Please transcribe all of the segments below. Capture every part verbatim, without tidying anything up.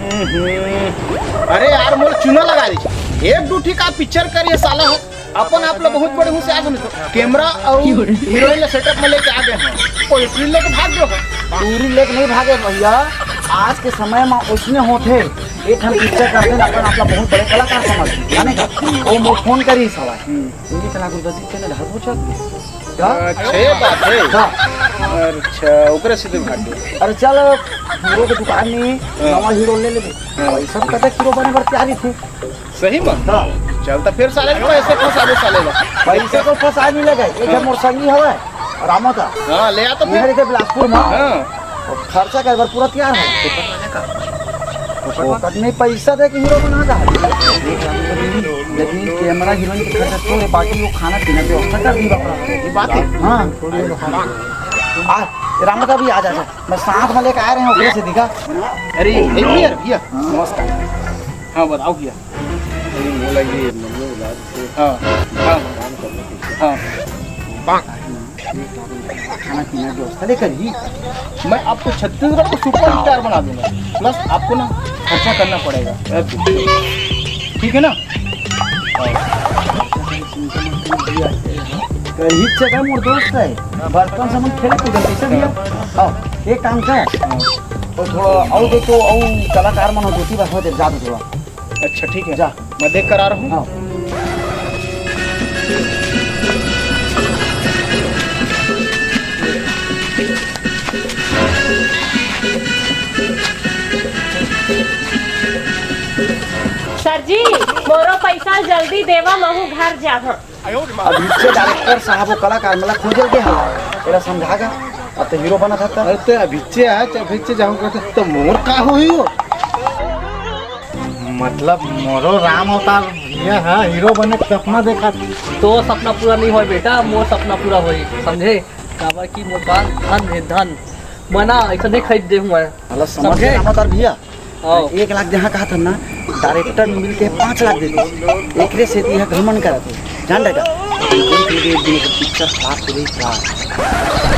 अरे यार, मोर चूना लगा दे। एक दू ठी का पिक्चर कर ये साला हो। अपन आप लोग बहुत बड़े होशियार बने तो कैमरा और हीरोइन ला सेटअप में लेके आ गए हैं। कोई ड्रिल लेके भाग गए हो। दूरी लेके नहीं भागे भैया। आज के समय में उसने होते एक हम पिक्चर करते ना, अपन आप लोग बहुत बड़े कलाकार समझते, जाने का? वो मोर फोन करी सवाल। ये चला गुरुदत्त जी के घर पहुंचा दिए। का? अच्छा, ये बात है। हाँ। अच्छा, ओकरे से तो भाग गए। अरे चल, हीरो के दुकान में हाँ। नवा हीरो ले लेबे। हाँ। भाई सब कते हीरो बने बर तैयारी थे। सही में? हाँ। चल तो फिर साले को ऐसे फंसा दे साले को। पैसे तो फंसा नहीं लगे, एक हाँ। मोर संगी हवे, रामा था। हाँ, ले आ तो ये फिर। हरे थे बिलासपुर में। हाँ। और खर्चा करे बर पूरा तैयार है। फोकट में पैसा दे के हीरो बना रहा है। लेकिन कैमरा हीरोइन के खर्चा छोड़े, बाकी वो खाना पीना व्यवस्था कर दी बाप रे। ये बात है। हाँ। आ, राम का भी आ जा, जा। मैं साथ में लेके आ रहे हैं, ओकरे से दिखा। अरे, ये भैया, भैया, नमस्कार। हाँ, बताओ भैया। अरे, बोला ये मतलब इलाज से हाँ, हाँ, काम करने के लिए। हाँ। खाना पीना की व्यवस्था लेकर ही मैं आपको छत्तीसगढ़ को सुपर स्टार बना दूंगा। प्लस आपको ना खर्चा करना पड़ेगा। ठीक है ना? कहीं जगह मोर दोस्त है, बचपन से हम खेले कूदे कैसे भैया। हाँ, एक काम कर, तो थोड़ा और दे तो और कलाकार मनो ज्योति बस होते जा दो थोड़ा। अच्छा, ठीक है। जा। मैं देख कर आ रहा हूँ। हाँ। सर जी, मोरो पैसा जल्दी देवा, महू घर जाहा। अभिच्चे डायरेक्टर साहब वो कलाकार मला खोजल के हला, एला समझा गा। अब तो हीरो बना था। अरे ते अभिच्चे आ, अभिच्चे जाऊँ करते तो मोर का होई हो? मतलब मोरो राम अवतार ये है, हीरो बने के सपना देखा। तो सपना पूरा नहीं होय बेटा, मोर सपना पूरा होई, समझे? काबर कि मोर पास धन है, धन। मैं ना ऐसा नहीं खरीद दे हूँ मैं। मतलब समझ समझे? गए राम अवतार भैया? हाँ। एक लाख जहाँ कहा था ना, डायरेक्टर मिल के पाँच लाख दे दे। एकरे से यह घमंड करत है, जान रहेगा? लेकिन देख ले, एक दिन एक पिक्चर फ्लॉप हो गई, फ्लॉप।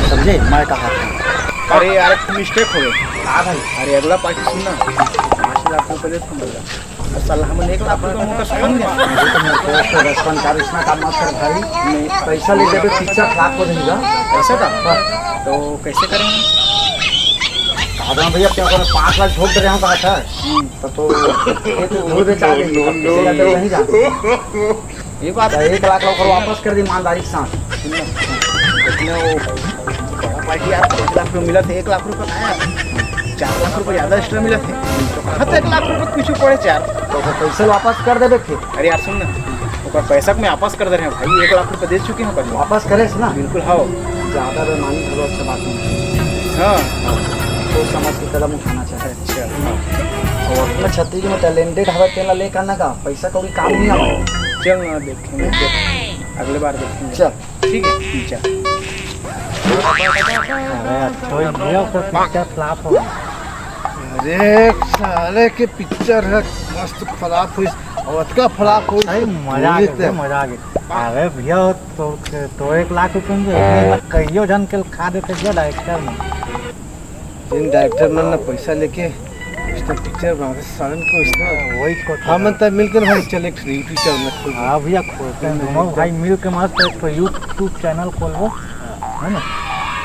समझे? मैं कहा था। अरे यार, मिस्टेक हो गई। हाँ भाई। अरे अगला पार्टी सुन ना, पाँच लाख रुपए दे तुम बोला। और साला हमन एक लाख रुपए मोटा सुन गया। अरे तो मेरे को तो बचपन का रिश्ता का मत कर भाई। नहीं। पैसा ले देबे, पिक्चर फ्लॉप हो जाएगा। ऐसा का? हाँ। तो कैसे करेंगे? कहा था भैया, क्या करें, पाँच लाख झोंक दे रहे हो, कहा था। हम्म। तो, तो ये तो धूल में चला गई, no, no, no, पैसे लेते हुए नहीं जाते। ये बात तो एक लाख रुपए वापस कर दी ईमानदारी के साथ। सुन ना, इतना वो बड़ा पार्टी यार, पाँच लाख रुपए मिला था, एक लाख रुपए खाया, चार लाख रुपए ज्यादा एक्स्ट्रा मिला था, तो कहाँ से एक लाख रुपए पीछे पड़े चार? तो ओकर पैसे वापस कर देबे फिर। अरे यार सुन ना, ओकर पैसा के मैं वापस कर दे रहे हैं भाई, एक लाख रुपए दे चुके हैं ओकर। वापस करे ना? बिल्कुल, हाँ। ज्यादा बेईमानी करो, अच्छा बात नहीं। हाँ। सोच समझ के कदम उठाना चाहिए। अच्छा, हाँ। और अपना छत्तीसगढ़ में टैलेंटेड हवा, तेला लेकर ना का, पैसा कौड़ी काम नहीं आवे। चल ना देखेंगे, अगले बार देखेंगे। चल। ठीक है, चल। अरे, अच्छा ही भैया, ओकर पिक्चर फ्लॉप हो गया। अरे, साले के पिक्चर है, मस्त फ्लॉप हुई, और अतका फ्लॉप हुई, सही मजा आ गया, मजा आ गया। अरे भैया, तो, तो एक लाख रुपए में कहियो जन के खा देते भैया डायरेक्टर में। जिन डायरेक्टर मन ना पैसा लेके इसने पिक्चर बनाते, सालन को इसने वही को हमन तब मिलकर भाई चल एक YouTube चैनल खोल। हाँ भैया, खोलते हैं, दोनों भाई मिल के मस्त एक ठो YouTube चैनल खोलबो, है ना?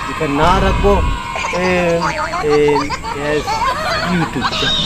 जेकर नाम रखबो M M S YouTube channel.